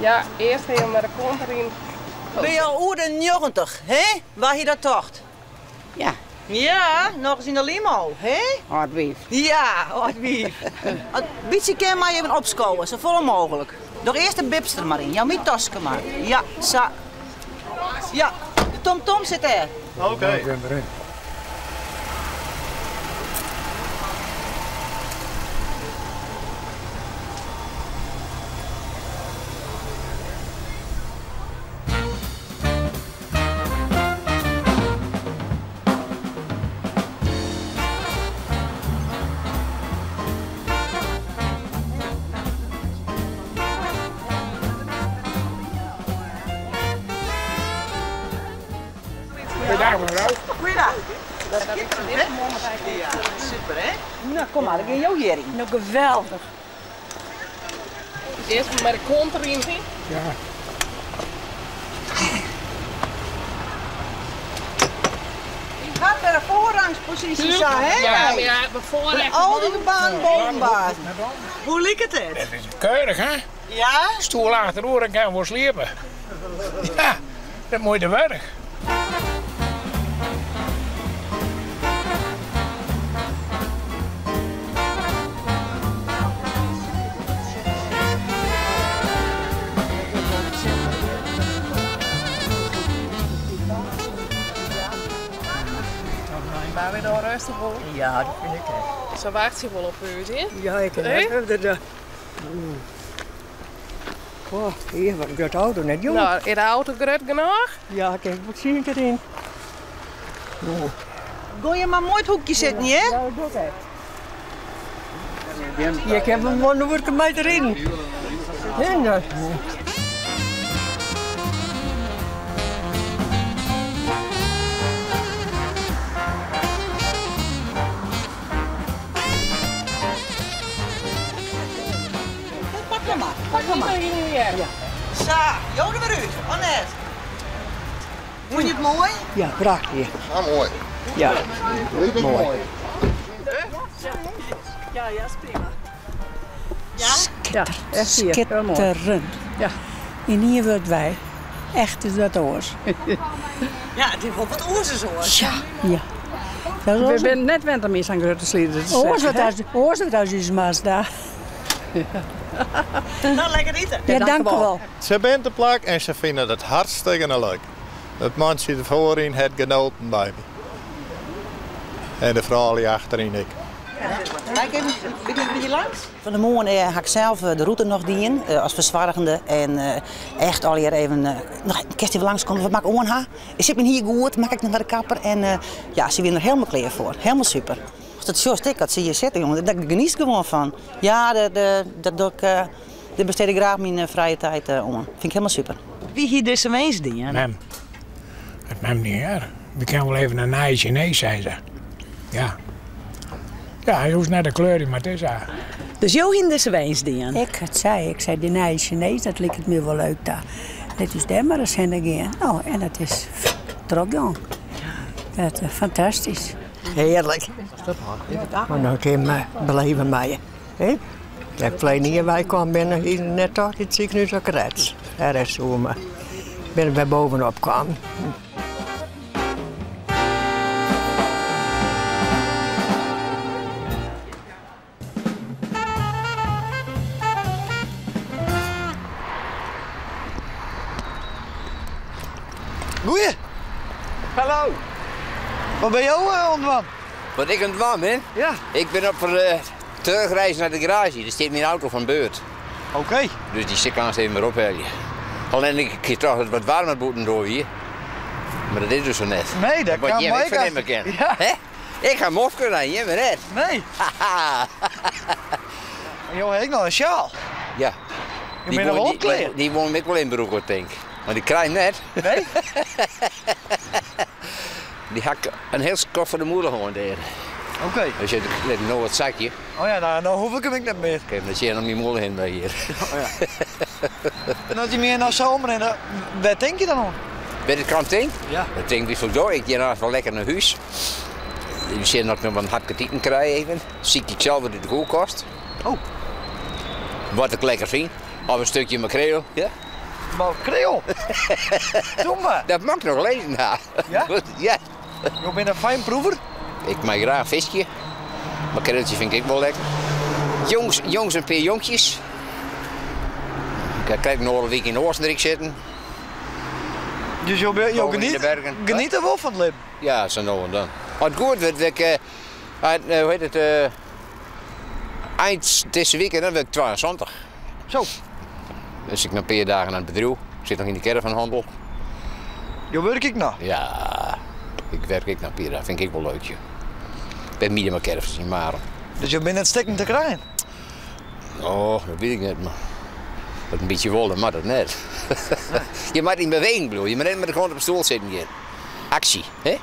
Ja, earst even mei de kont deryn. Binne jo al oer de 90, hè? Wa hie dat tocht? Ja. Ja, noch ris yn de limo, hè? Ald wief. Ja, âld wief. As it bytsje kin mei even opskowe, safolle mooglik. Doch earst de bips der mar yn. Jou my taske mar. Ja, sa. Ja, de TomTom sit dêr. Oké. Goeiedag mevrouw. Goeiedag. Dat is hè? Ja, super hè? No, kom mar, dan gean jo hjiryn. No geweldich. Earst mei de kont deryn. Ja. Dy hat wer in foarrangsposysje sa, hè? Ja, mar ja, befoarrecht. Al dy banen bovenbazen. Hoe liket it? Dat is keurich, hè? Ja? Stoel achteroer en kin wol sliepe. Ja, dat moaie wurk. Maar weer door rustig wol. Ja, dat fyn ik ek. Se wachtsje wol op ús, hè? Ja, ik kin net. Oh, hier, wat in grutte auto net, jong. No, is de auto grut genôch? Ja, ik kin wol tsien kear yn. Gean je mar moai it hoekje sitten, hear. Ja, dat doch ik. Je kin wol moai in oerke mei te riden. Hè, Pak him mar, pak him mar. Ja. Sa, jo der wer út, of net? Fûn je it moai? Ja, prachtich. Ah, moai. Ja, moai. Ja, ja, is prima. Ja, echt Skitterend. Ja. Yn ien wurd wei. Echt is wat oars. Ja, it is wol wat oars as oars. Ja, ja. We binne net wend om yn sa'n grutte slider te sitten. Oars wat as ús Mazda. No, lekker ite. Ja, dank u wol. Se binne te plak en se fine it hartstikkene leuk. It mantsje derfoaryn hat genoten by my. En de froulju achteryn ek. Mei ik even by dy langs? Fan 'e moarn ha ik sels de rûte noch dien as fersoargende en echt allegear even, noch, kinst even langskomme, wat moat ik oan ha? Sit myn hier goed? Moat ik noch nei de kapper? En ja, se wiene der helemaal klear foar. Helemaal super. Ast it sjochst ek, as se hjir sitte, jonge, dêr genietst gewoan fan. Ja, dat doch ik, dêr besteed ik graach myn frije tiid oan. Fyn ik helemaal super. Wie hie dizze winsk dien? Mem. It mem dien, hear. We kinne wol even in nije Sjinees, sei se. Ja. Ja, hy hoecht net te kleurjen, mar it is sa. Dus jo hiene dizze winsk dien? Ik it sei, ik sei dy nije Sjinees, dat liket my wol leuk ta. Lit ús dêr mar ris hinne gean. No, en dat is trochgong. Dat fantastysk. Hearlik. Mar dan kin men beleve mei, hè? Dêr ik ferleden jier wei kaam bin, hie ik net tocht it sikehûs al krekt. Dêr is soe mar binne wer bovenop kaam. Goeie. Hallo. Wat binne jo oan it dwaan? Wat ik oan it dwaan bin? Ja. Ik bin op de terugreis nei de garaazje. Der stiet myn auto fan beurt. Oké. Dus dy sil ik aanst even wer ophelje. Allinnich ik hie tocht dat it wat waarmer bûtendoar wie. Mar dat is dus sa net. Nee, dat Wat kan jim my ek ek fernimme kinne. Ja. Hè? Ik ha mofke en jimme net. Nee. En jo ha ek noch in sjaal. Ja. Jo binne noch wol klear. Dy wol ik wol even brûke, tink. Mar dy krij ik net. Nee? Dy ha ik in hiel skoft foar de mûle hân dêr. Oké. Dus je lit no wat sakje. Oh ja, no, no hoech ik him ek net mear. Ik even sjen om myn mûle hinne by hjir. Oh ja. En as je my no sa omrinne, wêr tink je dan oan? Wêr't ik oan tink? Ja. Dan tink ik fan, ik gean aanst wol lekker nei hûs. Even sjen oft ik noch in hapke te iten krij even. Sykje ik sels wat út de koelkast. Oh. Wat ik lekker fyn. Of in stikje makreel. Ja. Makreel? Doe mar. Dat mag ik noch lêzen ha. Ja? Ja. Jo binne in fijn proever? Ik mei graach fiskje. Makreeltsje fyn ik ek wol lekker. Jongs, jongs in pear jonkjes. Ik krij in oare wike yn Oostenryk sitten. Dus jo, jo Boven in de geniet, bergen. geniete wol fan it libben? Ja, sa no en dan. As it goed wurdt, wurd ik, eh, hoe hjit it, eh, ein dizze wike, dan wurd ik 72. Zo. Dus ik noch in pear dagen oan it bedriuw. Ik sit noch yn de caravanhannel. Jo wurkje ek noch? Ja, ik wurk ek noch in pear dagen. Fyn ik ek wol leuk, ja. By Miedema Caravans yn Marum. Dus jo binne net stikken te krijen? Oh, dat wit ik net, mar dat in bytsje wol, dan moat it net. Je moatte yn beweging bliuwe. Je moatte net mar gewoan op de stoel sitten gean. Aksje, hè?